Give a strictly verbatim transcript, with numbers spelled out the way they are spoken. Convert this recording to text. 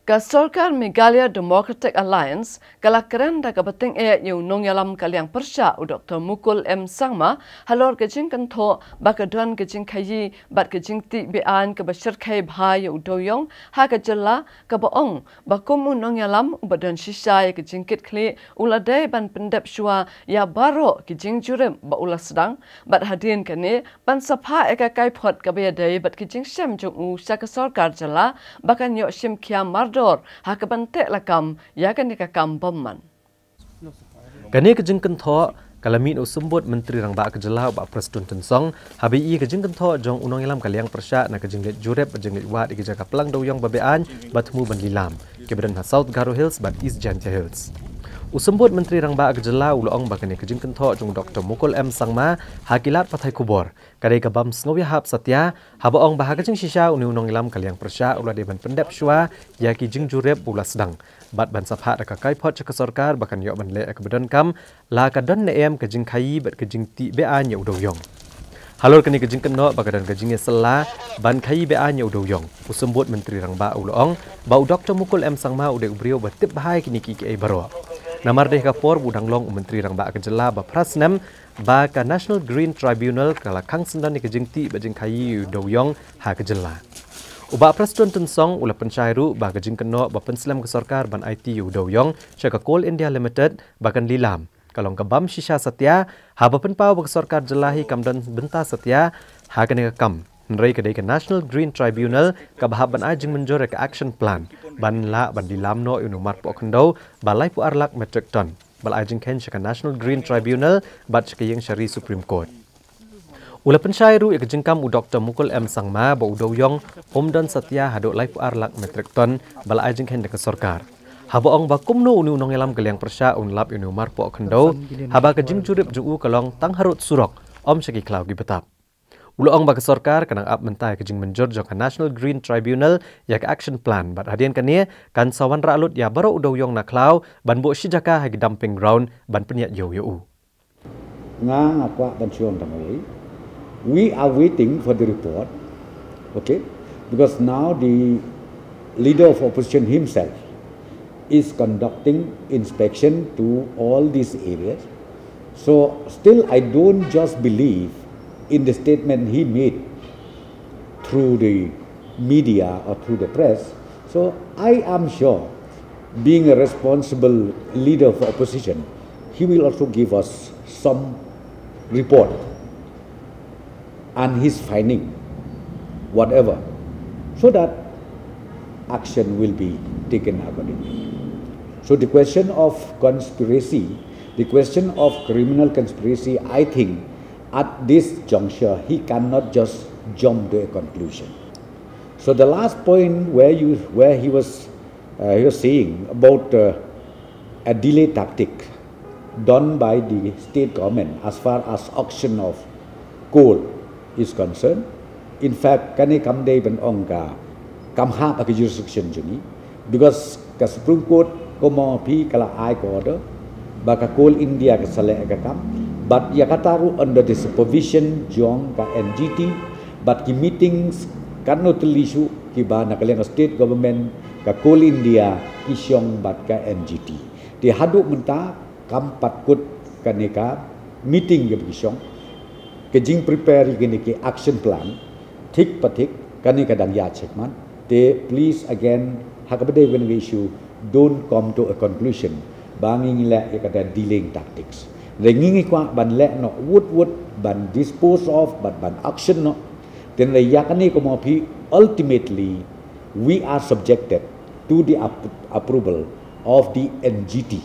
Ka sorkar Meghalaya Democratic Alliance ka la kren da kaba tyngeh ïa u nongïalam ka liang pyrshah u Doktor Mukul M Sangma halor ka jingkynthoh ba ka don ka jingkhaïi bad ka jingtih beaiñ kaba shyrkhei bha ïa u dewïong ha ka jylla, kaba ong ba kum u nongïalam uba don shisha ïa ka jingkitkhlieh u la dei ban pyndep shuwa ïa baroh ki jingjurip ba u la sdang, bad hadien kane ban sa phah ïa ka kaiphod kaba ïadei bad ki jingshem jong u sha ka sorkar jylla ba kan ïoh shimkhia mardor ha kaban teh lakam ïa kane ka kam bymman. Kane ka jingkynthoh ka la mih na u Symbud Myntri Rangbah ka jylla u Bah Prestone Tynsong haba ïohi ïa ka jingkynthoh jong u nongïalam ka liang pyrshah na ka jingleit jurip bad jingleit wad ïa ki jaka plang dewïong ba beaiñ ba thmu ban lilam, kiba don ha South Garo Hills bad East Jaintia Hills. U Symbud Myntri Rangbah ka jylla u la ong ba kane ka jingkynthoh jong u Doktor Mukul M Sangma ha ki lad pathai khubor ka dei ka bym sngewïahap satia, haba ong ba ha ka jingshisha une u nongïalam ka liang pyrshah u la dei ban pyndep shuwa ïa ki jingjurip ba u la sdang, bad ban sa phah da ka kaiphod sha ka sorkar ba kan ïoh ban leh ïa kaba donkam, la ka don ne em ka jingkhaïi bad ka jingtih beaiñ ïa u dewïong. Halor kane ka jingkynnoh ba ka don ka jingïasylla ban khaïi beaiñ ïa u dewïong, u Symbud Myntri Rangbah u la ong ba u Doktor Mukul M Sangma u dei u briew ba tip bha ïa kine kiei kiei baroh. Namar dei ha ka por ba u dang long u Myntri Rangbah ka jylla ba phra snem ba ka National Green Tribunal ka la khang syndon ïa ka jingtih bad jingkhaïi ïa u dewïong ha ka jylla. U Bah Prestone Tynsong u la pynshai ruh ba ka jingkynnoh ba pynslem ka sorkar ban aiti ïa u dewïong sha ka Coal India Limited ba kan lilam ka long ka bym shisha satia, haba pynpaw ba ka sorkar jylla hi kam don bynta satia ha kane ka kam, hynrei ka dei ka National Green Tribunal kaba hap ban ai jingmynjur ïa ka action plan ban lah ban lilam noh ïa une u marpoh khyndew ba laiphew ar lak metric ton ba la ai jingkheiñ sha ka National Green Tribunal bad sha ka ïing shari Supreme Court. U la pynshai ruh ïa ka jingkam u Doktor Mukul M Sangma ba u dewïong um don satia haduh laiphew ar lak metric ton ba la ai jingkheiñ da ka sorkar, haba ong ba kumno une u nongïalam ka liang pyrshah un lap ïa une u marpoh khyndew haba ka jingjurip jong u ka long tang harud surok, ym sha ki khlaw ki btap. U la ong ba ka sorkar ka nang ap mynta ïa ka jingmynjur jong ka National Green Tribunal ïa ka action plan, bad hadien kane kan sa wanrah lut ïa baroh u dewïong na khlaw ban buh shi jaka ha ki dumping ground ban pynïaid ïew ïa u. Nga, nga kwah ban shu ong tang ei. We are waiting for the report. Okay? Because now the leader of opposition himself is conducting inspection to all these areas. So still, I don't just believe in the statement he made through the media or through the press. So I am sure, being a responsible leader of opposition, he will also give us some report and his finding, whatever, so that action will be taken accordingly. So the question of conspiracy, the question of criminal conspiracy, I think at this juncture, he cannot just jump to a conclusion. So the last point where you, where he was, uh, he was saying about, uh, a delay tactic done by the state government as far as auction of coal is concerned. In fact, kane kam dei ban ong ka kam hap ha ka jurisdiction jong ngi, because ka Supreme Court, kumno phi, ka la ai ka order ba ka Coal India ka sa leh ka kam, but ïa kata ruh under the supervision jong ka N G T, but ki meetings katno tylli shuh kiba na ka liang ka state government, ka Coal India, ki shong bad ka N G T. Te haduh mynta kam pat kut kane ka meeting kaba ki shong, ka jingprepare ïa kane ka action plan thik pa thik, kane ka dang ïaid shakhmat. Te please again, ha kaba dei kane ka issue, don't come to a conclusion ba ngi ngi leh ïa kata delaying tactics. Te ngi ngi kwah ban leh noh wut wut, ban dispose of, ban, ban action noh. Te ïa kane, kumno phi, ultimately we are subjected to the ap-, approval of the N G T.